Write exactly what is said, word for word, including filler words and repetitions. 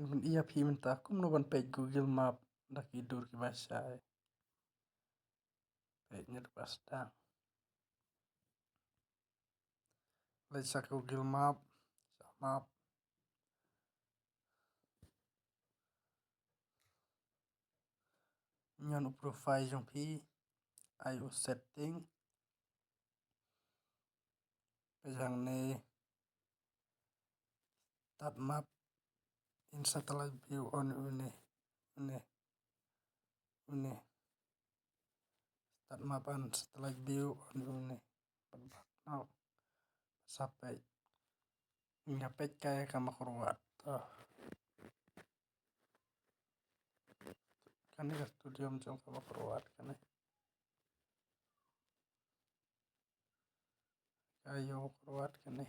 Ban ïa phi mynta kumno ban peit Google Map da ki dur kiba shai. Peit ne ba sdang. Leit sha Google Map, sha Map. Ñion u profile jong phi, ai u setting. Peit hangne, start map in satellite view on, une, une, une. Start map and satellite view on, une. Pat back now. Sa peit. Nga peit kai ka Mawkyrwat. To. Kane ka studio jong ka Mawkyrwat kane. Ka ïa Mawkyrwat kane.